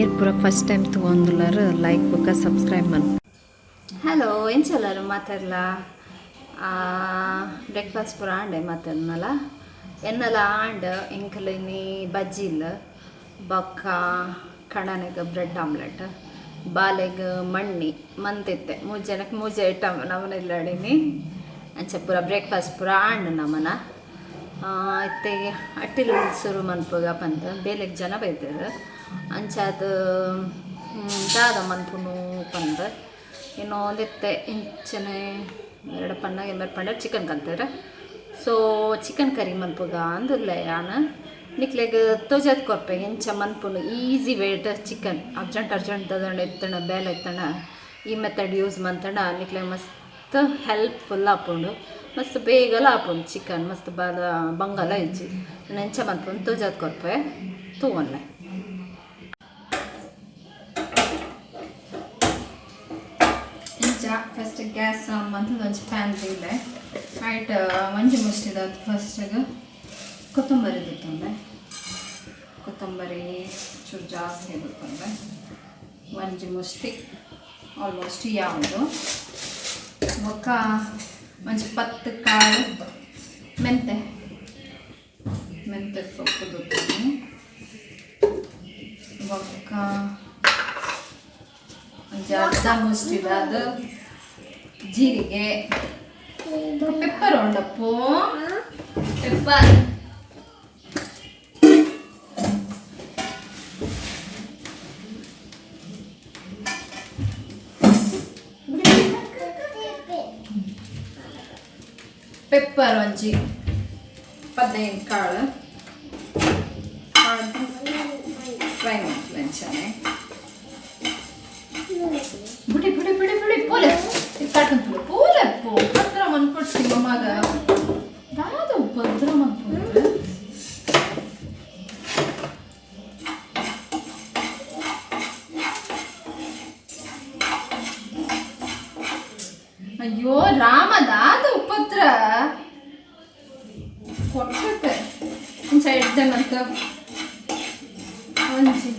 ಏರ್ ಪೂರ first time ತೂವೊಂದುಲ್ಲೆರ್ like ಬೊಕ್ಕ ಸಬ್ಸ್ಕ್ರೈಬ್ ಮನ್ಪು. ಹಲೋ, ಎಂಚ ಉಲ್ಲರ್ ಮಾತೆರ್ಲ? ಬ್ರೇಕ್ಫಾಸ್ಟ್ ಪೂರ ಆಂಡೆ ಮಾತೆರ್ನಲ? ಎನ್ನಲ ಆಂಡ್. ಎಂಕಲ್ ಇನಿ ಬಜ್ಜಿಲ್ ಬೊಕ್ಕ ಕಣನೆಗ್ ಬ್ರೆಡ್ ಆಮ್ಲೆಟ್, ಬಾಲೆಗ್ ಮಣ್ಣಿ ಮಂತಿತ್ತೆ. ಮೂಜಿ ಜನಕ್ಕೆ ಮೂಜಿ ಐಟಮ್ ನಮನ ಇಲ್ಲಡಿನಿ. ಅಂಚ ಪೂರ ಬ್ರೇಕ್ಫಾಸ್ಟ್ ಪೂರ ಆಂಡ್ ನಮನ. ಇತ್ತೆ ಅಟ್ಟಿಲ್ ಶುರು ಮನ್ಪುಗ ಪಂದ್. ಬೇಲೆಗ್ ಜನ ಬೈದೆರ್. ಅಂಚಾದ್ ದಾದ ಮನ್ಪುನು ಪಂದ್ ಇನ್ನೊಂದಿತ್ತೆ. ಇಂಚನೆ ಎರಡು ಪನ್ನಾಗ ಎಂಬರ್ ಪಂಡ ಚಿಕನ್ ಕಂತೆರ್. ಸೊ ಚಿಕನ್ ಕರಿ ಮನ್ಪುಗ ಅಂದುಲ್ಲೆ ಯಾನ್. ನಿಕ್ಲೆಗ್ ತೋಜಾದ್ ಕೊರ್ಪೆ ಎಂಚ ಮನ್ಪುನು ಈಸಿ ವೇಟ್ ಚಿಕನ್. ಅರ್ಜೆಂಟ್ ಅರ್ಜೆಂಟ್ ದಾದಂಡ ಇತ್ತಂಡ, ಬೇಲೆ ಇತ್ತಂಡ, ಈ ಮೆಥಡ್ ಯೂಸ್ ಮಂತಂಡ ನಿಕ್ಲೆಗ್ ಮಸ್ತ್ ಹೆಲ್ಪ್ಫುಲ್ ಆಪುಂಡು. ಮಸ್ತ್ ಬೇಗಲ ಆಪುಂಡು ಚಿಕನ್, ಮಸ್ತ್ ಬಾಲ ಬಂಗಲ ಇಜ್ಜಿ. ಎಂಚ ಮನ್ಪುನು ತೋಜಾದ್ ಕೊರ್ಪೆ, ತೂವೊನ್ಲೆ. ಇಂಚ ಫಸ್ಟ್ ಗ್ಯಾಸ್ ಆನ್ ಮಂತುದು ಒಂಜಿ ಪ್ಯಾನ್ ದೀಲೆ. ಐಟ್ ಒಂಜಿ ಮುಷ್ಟಿದ ಫಸ್ಟಿಗೆ ಕೊತ್ತಂಬರಿ ದೆತ್ತೊಂಡೆ. ಕೊತ್ತಂಬರಿ ಚೂರು ಜಾಸ್ತಿ ದೆತ್ತೊಂಡೆ, ಒಂಜಿ ಮುಷ್ಟಿ ಆಲ್ಮೋಸ್ಟ್ ಯಾವುದು. ಬೊಕ್ಕ ಒಂಜಿ 10 ಕಾಳು ಮೆಂತೆ, ಮೆಂತೆ ಸೊಪ್ಪು ದೆತ್ತೊಂಡೆ. ಬೊಕ್ಕ ಒಂಜಿ ಅರ್ಧ ಮುಷ್ಟಿದ ಅದು ಜೀರಿಗೆ. Pepper ಉಂಡಪ್ಪು, pepper. ಪೆಪ್ಪರ್ ಒಂಜಿ 15 ಕಾಳು ಫ್ರೈ ಮಾಡ್ತೀನಿ ಅಂಚನೆ. ಬುಡಿ ಬುಡಿ ಬುಡಿ ಬುಡಿ, ಪೋಲೆ ತಟ್ಟಂತುಲೆ ಪೋಲೆ ಪೋ. ಉಪದ್ರ ಮನ್ಪೊಡ್ಚಿ ಮಮ್ಮಾಗ. ದಾದ ಉಪದ್ರ ಮನ್ಪುಂಡು? ಅಯ್ಯೋ ರಾಮ, ದಾದ ಉಪದ್ರ ಕೊಟ್ಟೆ. ಇಂಚ ಎಡ್ಡೆ ಮಂತ ಒಂಜಿ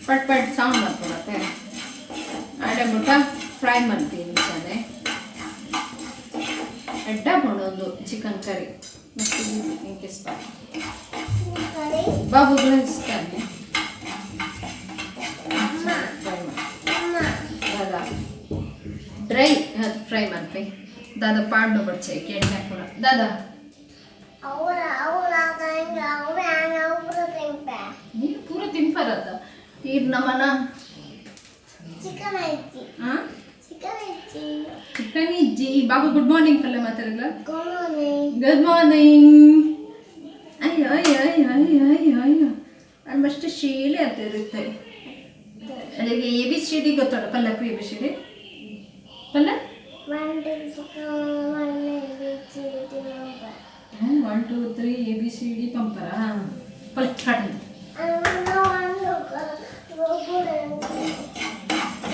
ಪಟ್ ಪಟ್ ಸೌಂಡ್ ಮಾಡ್ಕೊಳತ್ತೆ. ಆಡೆ ಮುಟ್ಟ ಫ್ರೈ ಮಾಡ್ತೀನಿ ಇಂಚನೆ. ಎಡ್ಡ ಒಂದು ಚಿಕನ್ ಕರಿ ಮಸ್ತ್ ಈಸಿ. ಎಂಕ್ ಇಷ್ಟ, ಬಾಬುಗಳು ಇಷ್ಟನೇ. ಫ್ರೈ ಮಾಡಿ ದಾದಾ ಡ್ರೈ ಅದು ಫ್ರೈ ಮಾಡ್ಪಿ. ದಾದಾ ಪಾಡ್ಡು ಬಡ್ಚೆ ಎಣ್ಣೆ ಕೂಡ ದಾದಾ. ನೀನು ಪೂರ ತಿನ್ಪರತ್ತ ಈರ್ ನಮನ. ಚಿಕನ್ ಐತಿ. ಹಾಂ. ಚಿಕನ್ ಐತಿ. ಚಿಕನ್ ಇಜ್ಜಿ. ಬಾಬು, ಗುಡ್ ಮಾರ್ನಿಂಗ್ ಪಲ್ಲೆ ಮಾತಾಡಲ್ಲ. Good morning. Good morning. ಅಯ್ಯೋ ಅಯ್ಯೋ ಅಯ್ಯೋ ಅಯ್ಯೋ ಅಯ್ಯೋ ಅಯ್ಯೋ, ಅಷ್ಟು ಶೀಲೆ ಅಂತ ಇರುತ್ತೆ. ಅಲ್ಲಿಗೆ ಎ B C D ಗೊತ್ತೋಡ ಪಲ್ಲಪ್ಪು? A B C D ಪಲ್ಲ. 1 2 1 A B C D number. 1 2 3 A B C D ಪಂಪರ ಪಲ್ಲ ಸ್ಟಾರ್ಟ್. ಒನ್.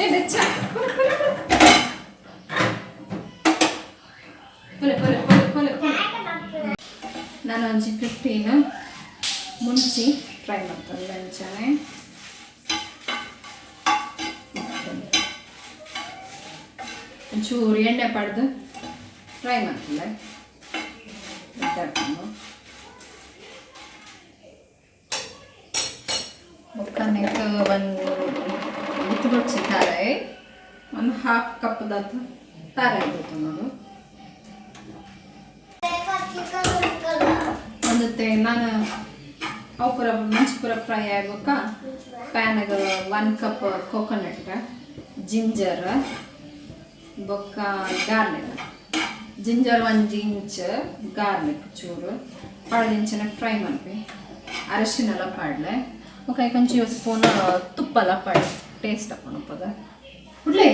ಏ ಬೆಚ್ಚ, ಪೊಲೆ ಪೊಲೆ ಪೊಲೆ ಪೊಲೆ ಪೊಲೆ. ನಾನು ಒಂಜಿ 15 ಮುಂಚಿ ಫ್ರೈ ಮಾಡ್ತಾರೆ ಅಂಚನೆ. ಒಂಚೂರು ಎಣ್ಣೆ ಪಡೆದು ಫ್ರೈ ಮಾಡ್ತಾರೆ. ಬೊಕ್ಕ ಒಂದು ಬಿತ್ತು ಬೊಡ್ಚಿ ತಾರಾಯಿ, ಒಂದು ಹಾಫ್ ಕಪ್ದಾತು ತಾರಾಯಿ ಇತ್ತು ನೋಡು. ಚಿಕನ್. ಒಂದು ನಾನು ಅವು ಪೂರ ಮುಂಚೆ ಪೂರ ಫ್ರೈ ಆಗ್ಬೇಕ. ಪ್ಯಾನಾಗ 1 ಕಪ್ ಕೋಕೋನಟ್, ಜಿಂಜರ್ ಬೊಕ್ಕ ಗಾರ್ಲಿಕ್. ಜಿಂಜರ್ ಒಂಜಿ ಇಂಚ್, ಗಾರ್ಲಿಕ್ ಚೂರು ಪಾಡ್ದಿಂಚನೆ ಫ್ರೈ ಮನ್ಪಿ. ಅರಶಿನೆಲ್ಲ ಪಾಡ್ಲೆ. ಬೊಕ್ಕ ಐಕೊಂಚಿ ಸ್ಪೂನ್ ತುಪ್ಪಲ ಪಾಡ್ಲೆ, ಟೇಸ್ಟ್ ಆಪುಂಡು ಉಪ್ಪದ ಉಡ್ಲೆ.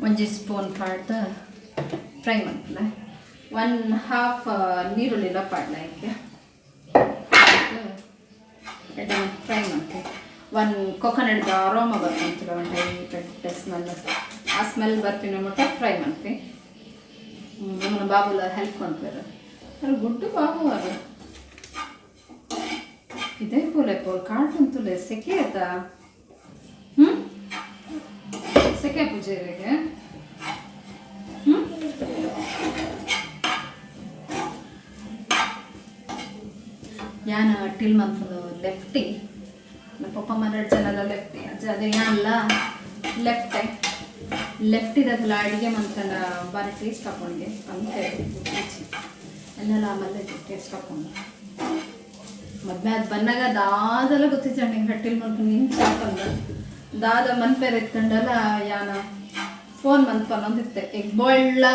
ಒಂಜಿ ಸ್ಪೂನ್ ಪಾಡ್ದು ಫ್ರೈ ಮನ್ಪುಲೆ. ಒನ್ ಹಾಫ್ ನೀರುಳ್ಳಿಲ ಪಾಡ್ಲೆ ಐಕೆ. ಎಡ್ಡೆ ಫ್ರೈ ಮಾಡ್ತೀವಿ. ಒನ್ ಕೊಕೊನಟ್ದ ಅರೋಮ ಬರ್ತಂತಿಲ್ಲ, ಒಂದು ಟೈಪ್ ಎಡ್ಡೆ ಸ್ಮೆಲ್. ಆ ಸ್ಮೆಲ್ ಬರ್ತೀನಿ ಮಟ್ಟ ಫ್ರೈ ಮಾಡ್ತೀವಿ. ನಮ್ಮನ್ನ ಬಾಬುಲ ಹೆಲ್ಪ್ ಮಾಡ್ತಾರೆ. ಅವ್ರು ಗುಡ್ಡು ಬಾಬು ಅವರು ಇದೇ ಪೋಲೆ ಪೋಲ್ ಕಾಟುಂತುಲೆ. ಸೆಕೆ ಆಯ್ತಾ? ಹ್ಞೂ, ಸೆಕೆ ಪೂಜೆಗೆ. ಹ್ಞೂ, ಯಾನ ಅಟ್ಟಿಲ್ ಮನ್ಪುನು ಲೆಫ್ಟಿ. ನಮ್ಮ ಪಪ್ಪ ಮನೆರಡು ಜನ ಎಲ್ಲ ಲೆಫ್ಟಿ. ಅಜ್ಜ ಅದೇ ಯಾನಲ್ಲ ಲೆಫ್ಟೆ. ಲೆಫ್ಟಿದಾಗಲ ಅಡುಗೆ ಮಂತನ ಬಾರಿ ಟೇಸ್ಟ್ ಹಾಕೊಂಡಿಗೆ ಅಂತೆ. ಎನ್ನೆಲ್ಲ ಆಮೇಲೆ ಟೇಸ್ಟ್ ಹಾಕೊಂಡು ಮದ್ವೆ ಅದು ಬಂದಾಗ ದಾದೆಲ್ಲ ಗೊತ್ತಿಜ್ಜಂಡ. ಹಿಂಗೆ ಹಟ್ಟಿಲ್ ಮನ್ಪು ನಿಂಚ ಹಾಕೊಂಡ ದಾದ ಮನ್ಪೇರ್ ಎತ್ತಂಡಲ್ಲ. ಯಾನ ಫೋನ್ ಮಂತ್ ಪನ್ನೊಂದಿತ್ತೆ. ಎಗ್ ಬಾಯ್ಲ್ಡ್ಲ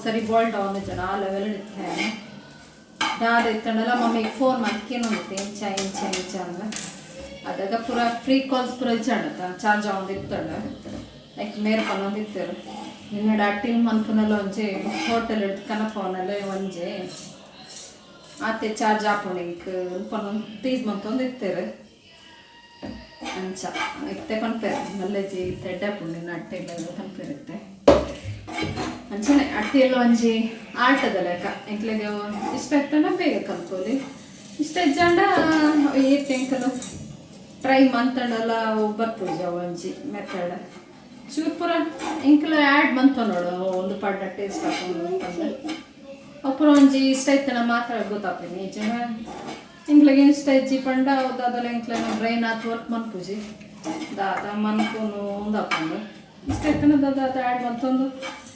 ಸರಿ ಬಾಯ್ಲ್ಡ್ ಆವೊಂದು ಜನ ಆ ಲೆವೆಲ್ ಇತ್ತೆ. ದಾದ ಇತ್ತಂಡಲ್ಲ ಮಮ್ಮಿಗೆ ಫೋನ್ ಮಂತ್ಕೇನೊಂದಿತ್ತೆ, ಇಂಚ ಇಂಚ ಇಂಚ ಅಂದ. ಅದಾಗ ಪೂರ ಫ್ರೀ ಕಾಲ್ಸ್ ಪೂರ ಇಜ್ಜಾಂಡತ್ತ, ಚಾರ್ಜ್ ಆವೊಂದಿತ್ತಂಡ. ಲೈಕ್ ಮೇರ್ ಪನ್ನೊಂದಿತ್ತರು, ನಿನ್ನಡ ಅಟ್ಟಿಲ್ ಮನ್ಪುನಲ್ಲ ಒಂಜಿ ಹೋಟೆಲ್ ಹಿಡ್ದು ಕನಪವನಲ್ಲ ಒಂಜಿ ಆತೆ ಚಾರ್ಜ್ ಆಪುಂಡು ಇಂಕ್ ಪನ್ನೊಂದು ಟೀಸ್ ಮಂತೊಂದು ಇತ್ತೇರು. ಅಂಚ ಇತ್ತೆ ಪನ್ಪೇರು, ಮಲ್ಲೆಜಿ ಇತ್ತೆ ಎಡ್ಡೆ ಆಪುಂಡು ನಿನ್ನ ಅಟ್ಟಿಲ್ ಪನ್ಪೇರು ಇತ್ತೆ. ಅಂಚನೆ ಅಟ್ಟಿಲ್ ಒಂಜಿ ಆಟದ ಲೆಕ್ಕ. ಎಂಕ್ಲೆಗ್ ಇಷ್ಟ ಇತ್ತಂಡ ಬೇಗ ಕಲ್ಪೊಲಿ, ಇಷ್ಟ ಇಜ್ಜಾಂಡ ಏತ್ ಎಂಕಲು ಟ್ರೈ ಮಂತಂಡಲ ಬರ್ಪುಜಿ. ಅವು ಒಂಜಿ ಮೆಥಡ್ ಚೂರು ಪೂರ ಎಂಕಲು ಆ್ಯಡ್ ಮಂತ ನೋಡು ಒಂದು ಪಡ್ಡ ಟೇಸ್ಟ್ ಹಾಕೊಂಡು ಅಂತಂದು. ಅಪುರ ಒಂಜಿ ಇಷ್ಟ ಇತ್ತನ ಮಾತ್ರ ಗೊತ್ತಾಪಿನಿ. ಜನ ಎಂಕ್ಲೆಗ್ ಇಷ್ಟ ಇಜ್ಜಿ ಪಂಡ ದಾದಲ ಎಂಕ್ಲೆನ ಬ್ರೈನ್ ಆತ್ ವರ್ಕ್ ಮನ್ಪುಜಿ. ದಾದ ಮನ್ಪುನು ಉಂದಾಪುಂಡು. ಇಷ್ಟ ಇತ್ತನ ದಾದ ಆ್ಯಡ್ ಮಂತೊಂದು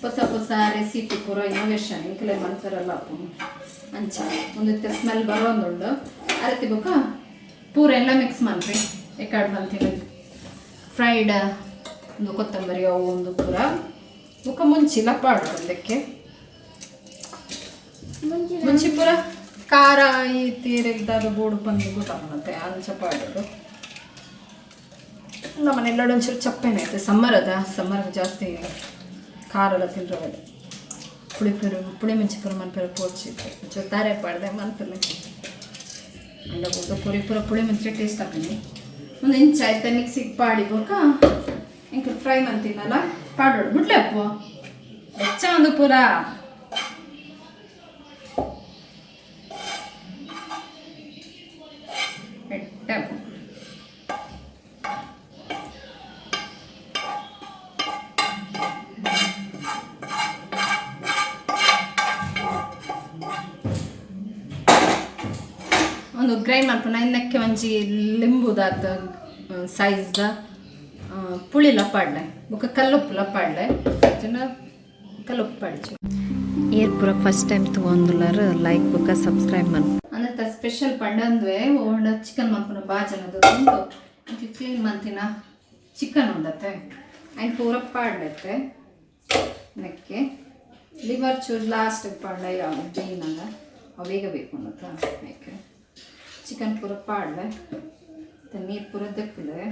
ಹೊಸ ಹೊಸ ರೆಸಿಪಿ ಪೂರ ಇನ್ನೋವೇಷನ್ ಎಂಕ್ಲೆ ಮನ್ಪೆರೆಲ್ಲ ಆಪುಂಡು. ಅಂಚ ಒಂದಿತ್ತೆ ಸ್ಮೆಲ್ ಬರೋಂದುಂಡು. ಅರತಿ ಬೊಕ್ಕ ಪೂರ ಎಲ್ಲ ಮಿಕ್ಸ್ ಮನ್ಪಿ. ಎಕಾಡ್ ಮಂತಿನ ಫ್ರೈಡ್ ಒಂದು ಕೊತ್ತಂಬರಿ ಅವು ಒಂದು ಪೂರ ಬೊಕ್ಕ ಮುಂಚಿ ಲಪ್ಪಾಡು ಅದಕ್ಕೆ. ಮುಂಚಿ ಪೂರ ಖಾರ ಈ ತೀರಿದ್ದಾದ ಬೋಡು ಬಂದು ಗೊತ್ತಾಪುನತ್ತೆ, ಅಂಚ ಪಾಡೋದು. ನಮ್ಮ ಮನೆಯೆಲ್ಲ ಒಂಚೂರು ಚಪ್ಪೆನೇ ಐತೆ. ಸಮ್ಮರ್ ಅದ, ಸಮ್ಮರ್ ಜಾಸ್ತಿ ಖಾರ ಎಲ್ಲ ತಿನ್ರವಲ್ಲ. ಪುಳಿ ಪುರಿ ಪುಳಿ ಮೆಂಚಿ ಪೂರ ಮನ್ಪೆರೆ ಪೋಡ್ಚಿ, ಒಂಚೂರು ತಾರೆ ಪಾಡ್ದೆ ಮನ್ಪೆಲೆ. ಅಂಡ ಬೊಕ್ಕ ಪುರಿ ಪೂರ ಪುಳಿ ಮೆಂಚಿ ಟೇಸ್ಟ್ ಆಪಿನಿ. ಒಂದು ಇಂಚ ಆಯ್ತಾ ಮಿಕ್ಸಿಗೆ ಪಾಡಿ ಬೊಕ್ಕ ಇಂಕ ಫ್ರೈ ಮಂತಿನಲ್ಲ ಪಾಡೋಡು. ಬಿಡ್ಲೆ ಅಪ್ಪು ಹೆಚ್ಚ ಒಂದು ಪೂರ ಎಟ್ಟೆ. ಒಂದು ಗ್ರೈಂಡ್ ಮನ್ಪುನ. ಇನ್ನಕ್ಕೆ ಒಂಜಿ ಲಿಂಬುದಾತ್ ಸೈಜ್ದ ಪುಳಿ ಲಪ್ಪಾಡ್ಲೆ, ಬೊಕ್ಕ ಕಲ್ಲುಪ್ಪು ಲಪ್ಪಾಡ್ಲೆ. ಜನ ಕಲ್ಲುಪ್ಪು ಪಾಡ್ಚು. ಏರ್ ಪೂರ ಫಸ್ಟ್ ಟೈಮ್ ತಗೊಂದುಲ್ಲಾರ ಲೈಕ್ ಬೊಕ್ಕ ಸಬ್ಸ್ಕ್ರೈಬ್ ಮನ್. ಅಂದ್ರೆ ಸ್ಪೆಷಲ್ ಪಂಡಂದ್ವೆ ಓಂಡ ಚಿಕನ್ ಮನ್ಪುನ ಬಾಜನದ ಉಂಟು. ಕ್ಲೀನ್ ಮಂತಿನ ಚಿಕನ್ ಉಂಡತ್ತೆ, ಐನ್ ಪೂರ ಪಾಡ್ಲೆತ್ತೆ. ನೆಕ್ಕೆ ಲಿವರ್ ಚೂರು ಲಾಸ್ಟ್ ಪಾಡ್ಲೆ, ಬೇಯ್ನಾಗ ಅವು ಬೇಗ ಬೇಕು ಅನ್ನತ್ತ. ನೆಕ್ಕೆ ಚಿಕನ್ ಪೂರ ಪಾಡ್ಲೆ, ನೀರು ಪೂರ ದೆಪ್ಪುಲೆ.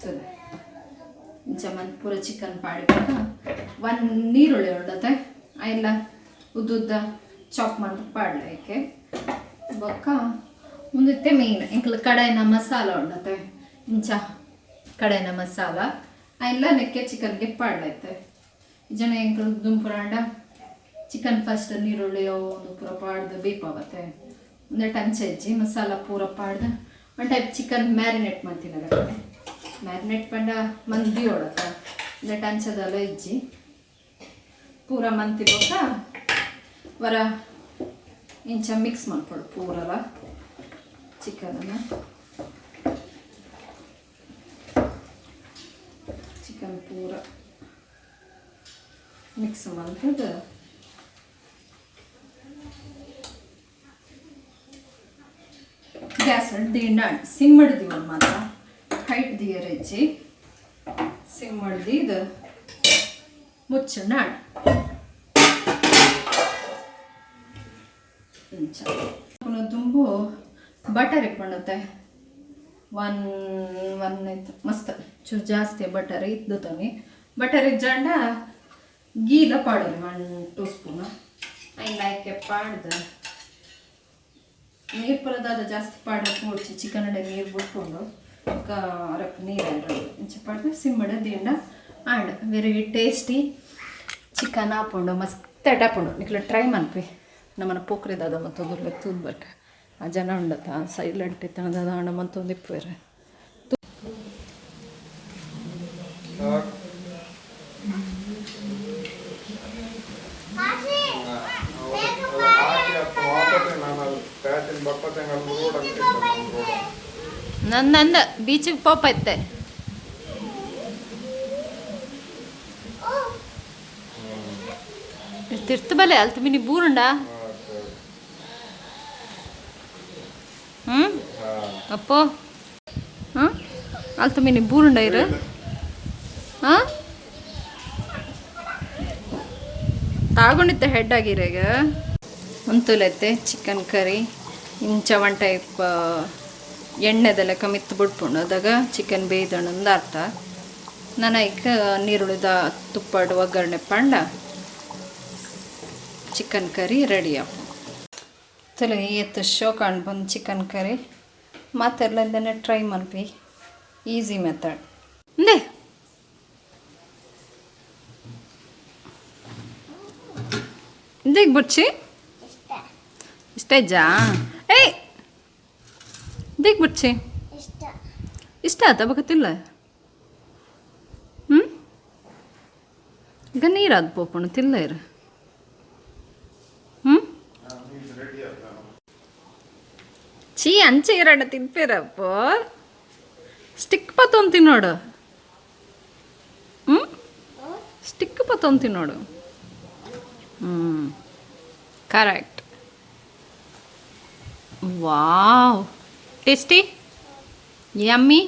ತೂಲೆ, ಇಂಚ ಮಂತ್ ಪೂರ ಚಿಕನ್ ಪಾಡಿ ಒನ್ ನೀರುಳ್ಳಿ ಉಂಡತೆ, ಐನ್ಲ ಉದ್ದುದ್ದ ಚಾಪ್ ಮಂತ್ ಪಾಡ್ಲೆ ಐಕೆ. ಬೊಕ್ಕ ಉಂದಿತ್ತೆ ಮೇನ್ ಎಂಕಲ್ ಕಡಾಯಿನ ಮಸಾಲ ಉಂಡತೆ, ಇಂಚ ಕಡಾಯಿನ ಮಸಾಲ ಐನ್ಲ ನೆಕ್ಕೆ ಚಿಕನ್ಗೆ ಪಾಡ್ಲೈತೆ. ಜನ ಎಂಕಲ್ ದುಂಪುರಾಂಡ ಚಿಕನ್ ಫಸ್ಟ್ ನೀರುಳ್ಳಿ ಅವು ಒಂದು ಪೂರ ಪಾಡ್ದು ಬೇಪಾವತ್ತೆ. ಒಂದೆರಡು ಅಂಚೆಜ್ಜಿ ಮಸಾಲ ಪೂರ ಪಾಡ್ದು ಒಂದು ಟೈಪ್ ಚಿಕನ್ ಮ್ಯಾರಿನೇಟ್ ಮಾಡ್ತೀನಿ. ಅದಕ್ಕೆ ಮ್ಯಾರಿನೇಟ್ ಪಂಡ ಮಂದಿ ಒಳಕ ಒಂದೆರಡು ಅಂಚದಲ್ಲ ಇಜ್ಜಿ. ಪೂರ ಮಂತಿ ಬೊಕ್ಕ ವರ ಇಂಚ ಮಿಕ್ಸ್ ಮಾಡ್ಕೊಡು ಪೂರಲ ಚಿಕನನ್ನು. ಚಿಕನ್ ಪೂರ ಮಿಕ್ಸ್ ಮಾಡ್ತದ. ಗ್ಯಾಸ್ ದಿಂಡ ಸಿಮ್ ಒಂದು ಮಾತ್ರ ಹೈಟ್ ದಿಯರ್ ಹೆಚ್ಚಿ ಸಿಮ್ ಇದು ಮುಚ್ಚಂಡ ಇಂಚ. ದುಂಬು ಬಟರ್ ಇಪ್ಪಣ್ಣತ್ತೆ ಒನ್ ಒನ್ ಇತ್ತು ಮಸ್ತ್ ಚೂರು ಜಾಸ್ತಿ ಬಟರ್ ಇದ್ದು ತನಿ. ಬಟರ್ ಇಜ್ಜಾಂಡ ಗೀಲ ಪಾಡೋರಿ 1-2 ಸ್ಪೂನ್. ಐನ್ ಲೈಕ್ ಪಾಡ್ದು. ನೀರು ಪರದಾದ ಜಾಸ್ತಿ ಪಾಡ ಪೋಡ್ಚಿ ಚಿಕನ್ ನೀರು ಬಿಟ್ಕೊಂಡು ಬೊಕ್ಕ ಅರಪ್ ನೀರು ಇಂಚ ಪಾಡ್ದು ಸಿಮ್ಮಡ ದಿಂಡ and very tasty chicken ಆಪುಂಡು ಮಸ್ತ್ ಆಪುಂಡು. ನಿಕ್ಲೆ ಟ್ರೈ ಮನ್ಪಿ. ನಮ್ಮನ ಪೋಕ್ರಿದಾದ ಮತ್ತೊಂದು ತೂದು ಬರ್ಕ ಆ ಜನ ಉಂಡತ ಸೈಲೆಂಟ್ ಇತ್ತಣದ ಆಂಡ ಮಂತೊಂದು ಇಪ್ಪುವೆರ್. ನಂದ ಬೀಚಿಗೆ ಪೋಪ ಇತ್ತೆ. ತಿರ್ತು ಬಲೆ ಅಲ್ತು ಮಿನಿ ಬೂರುಂಡ. ಹ್ಞೂ ಅಪ್ಪೋ, ಹಾಂ, ಅಲ್ತು ಮಿನಿ ಬೂರುಂಡ ಇರು. ಹಾಂ, ತಾಗೊಂಡಿತ್ತ ಹೆಡ್ ಆಗಿರೇಗ ಒಂತುಲೈತೆ. ಚಿಕನ್ ಕರಿ ಇಂಚ ಒನ್ ಟೈಪ್ ಎಣ್ಣೆದೆಲ್ಲ ಮಿತ್ತು ಬಿಟ್ಪುಂಡು. ಅದಾಗ ಚಿಕನ್ ಬೇಯ್ದಣ್ಣಂದು ಅರ್ಥ. ನಾನು ಐಕ್ ನೀರುಳ್ಳಿದ ತುಪ್ಪಡು ಒಗ್ಗರಣೆ ಪಂಡ ಚಿಕನ್ ಕರಿ ರೆಡಿ ಆಪುಂಡು. ತಲೆ ಏತ್ ಶೋಕ್ ಆಂಡ್ ಬಂದು ಚಿಕನ್ ಕರಿ. ಮಾತೆರ್ಲಿಂದನೇ ಟ್ರೈ ಮನ್ಪಿ, ಈಸಿ ಮೆಥಡ್. ಇಂದೆ ಇಂದೆಗ್ ಬುಡ್ಚಿ. ಇಷ್ಟ. ಇಷ್ಟ ಇಜ್ಜಾ? ಏಯ್, ಇಂದೆಗ್ ಬುಡ್ಚಿ. ಇಷ್ಟ. ಇಷ್ಟ ಆತ ಬಕತಿಲ್ಲ. ಹ್ಞೂ, ಈಗ ನೀರು ಅದು ಪೋಪುಂಡು ತಿಲ್ಲ ಇರು. ಹ್ಞೂ, ಚೀ, ಅಂಚೆ ಇರಣ ತಿನ್ಪೇರಪ್ಪ. ಸ್ಟಿಕ್ ಪತ್ತೊಂದು ತಿನ್ನೋಡು. ಹ್ಞೂ, ಸ್ಟಿಕ್ ಪತ್ತೊಂದು ತಿನ್ನೋಡು. ಹ್ಞೂ, ಕರೆಕ್ಟ್. Wow, tasty, yummy.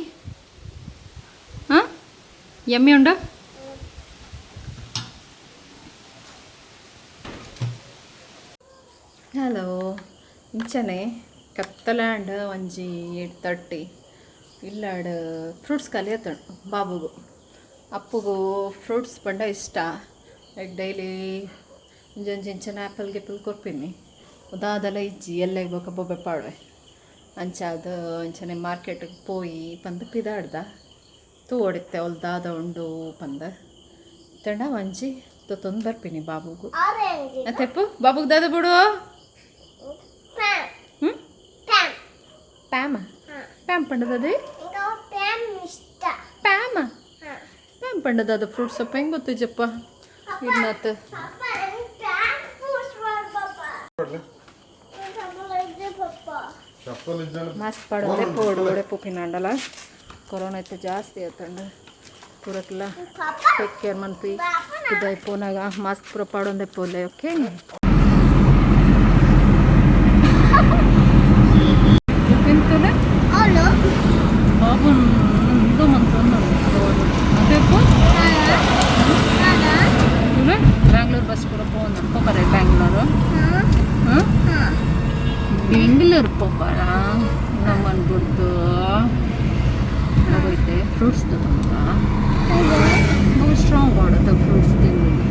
ಹಾಂ, ಯಮ್ಮಿ ಉಂಡು. ಹಲೋ, ಇಂಚನೆ ಕತ್ತಲಾಂಡ್ ಒಂಜಿ 8:30. ಇಲ್ಲಾಡ್ ಫ್ರೂಟ್ಸ್ ಖಾಲಿ ಆತಂಡು. ಬಾಬುಗು ಅಪ್ಪುಗು ಫ್ರೂಟ್ಸ್ ಪಂಡ ಇಷ್ಟ. ಲೈಕ್ ಡೈಲಿ ಒಂಜೊಂಜಿ ಇಂಚನ ಆ್ಯಪಲ್ ಗಿಪಲ್ ಕೊರ್ಪಿನಿ. ದಾದಲ ಇಜ್ಜಿ, ಎಲ್ಲೆಗ್ ಬೊಕ ಬೊಬ್ಬೆ ಪಾಡ್ವೆ. ಅಂಚಾದ್ ಅಂಚನೆ ಮಾರ್ಕೆಟ್ಗೆ ಪೋಯಿ ಪಂದ್ ಪಿದಾಡ್ದ. ತೂವೊಡಿತ್ತೆ ಅವ್ಲು ದಾದ ಉಂಡು ಪಂದ್. ಇತ್ತಂಡ ಒಂಜಿ ತೊತ್ತೊಂದು ಬರ್ಪಿನಿ ಬಾಬುಗು. ಆರೆಂಜ್. ಅತ್ತೆಪ್ಪು, ಬಾಬುಗ್ ದಾದ ಬಿಡು. ಪ್ಯಾನ್. ಹ್ಞೂ. ಪ್ಯಾನ್. ಪ್ಯಾಮ? ಹಾ. ಪ್ಯಾಮ್ ಪಂಡದದೆ? ఇంకా ಪ್ಯಾನ್ ಇಷ್ಟ. ಪ್ಯಾಮ? ಹಾ. ಪ್ಯಾಮ್ ಪಂಡದ ಫ್ರೂಟ್ಸ್ ಅಪ್ಪ, ಹೆಂಗೆ ಗೊತ್ತಿಜ್ಜಪ್ಪ ಇರ್ನಾತ್. ಪಾಪ, ಪ್ಯಾನ್ ಫ್ರೂಟ್ಸ್ ಪಾಪ. ಪಾಪ. ಮಾಸ್ಕ್ ಪಾಡೋದೆ ಪೋಡು ಒಡೆ ಪೂಪಿನಾಂಡಲ. ಕೊರೋನಾ ಇತ್ತು ಜಾಸ್ತಿ ಆತಂಡು. ಪೂರಕ್ಲ ಪಾಪ. ಟೇಕ್ ಕೇರ್ ಮನ್ಪಿ. ಇದಾയി ಪೋನಾಗ ಮಾಸ್ಕ್ ಪೂರ ಪಾಡೊಂದೆ ಪೋಲೆ, ಓಕೆ? ತಿಂತದೆ. ಅವಳು. ಬಾಬು ಇಂದು ಮಂತೊಂದು ಅದೇಪು. ಬ್ಯಾಂಗ್ಳೂರ್ ಬಸ್ ಪೂರ ಪೋಂದು ಪೋಪರೆ ಬ್ಯಾಂಗ್ಳೂರು. ಹಾಂ, ಬೆಂಗಳೂರು ಪೋಪರ ನಮ್ಮನ್ನು ಬಿಡ್ದು ಹೋಗೈತೆ. ಫ್ರೂಟ್ಸ್ ತಗೊಂಡ. ಸ್ಟ್ರಾಂಗ್ ಆಡುತ್ತೆ ಫ್ರೂಟ್ಸ್ ತಿಂದು.